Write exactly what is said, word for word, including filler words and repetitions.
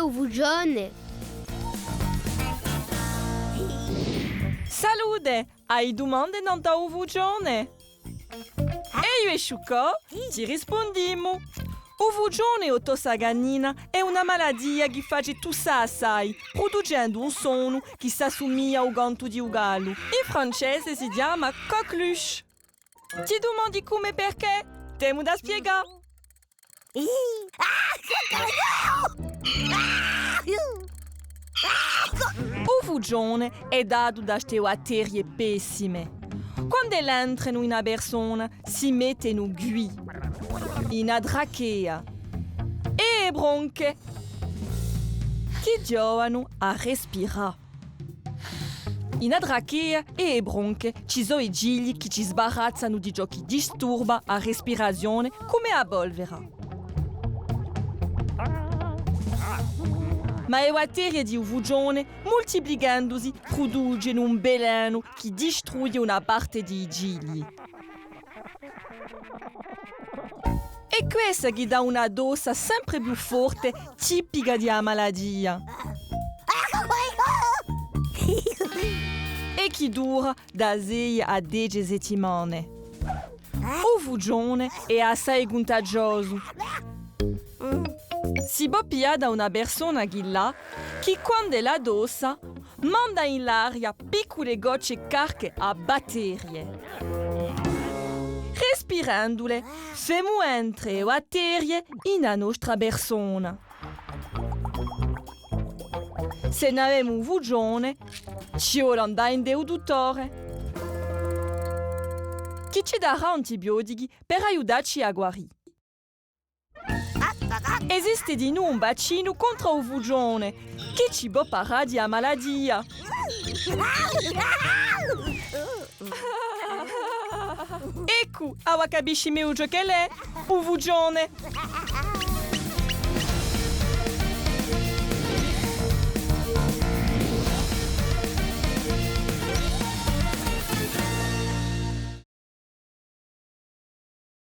u fugione. Salute! Ai dumande nant'à u fugione? È eiu è Sciuccò, ti rispundimu. U fugione o tossa canina hè una malatia chì face tussà assai, pruducendu un sonu chì s'assumiglia à u cantu di u gallu. In francese si chjama coqueluche. Ti dumandi cumu è perchè? T'emu da spiegà. U fugione hè datu da ste batterie pessime. Quand'elle entrenu in una persona, si mettenu quì, in a trachea, è e bronche, chì ghjovanu à respirà. In a trachea è e bronche ci sò i cigli chì ci sbarazzanu di ciò chì disturba a respirazione, cum'è a polvera. Ma e batterie di u fugione, multiplichendusi, pruducenu un velenu chì distrugghje una parte di i cigli. Hè quessa chì dà una tossa sempre più forte, tipica di a malatia. È chì dura da sei à dece settimane. U fugione hè assai cuntagiosu. Si pò piglià da una persona chì l'hà, chì quand'ella tossa, manda in l'aria piccule gocce carche à batterie. Respirendule, femu entre e batterie in a nostra persona. S'è n'avemu u fugione, ci vole à andà ind'è u duttore, chì ci darà antibiotichi per aiutacci à guarì. Esiste dinù un vaccinu contr'à u fugione, chì ci pò parà di a malatia. Eccu, avà capisci megliu ciò ch'ellu hè, u fugione.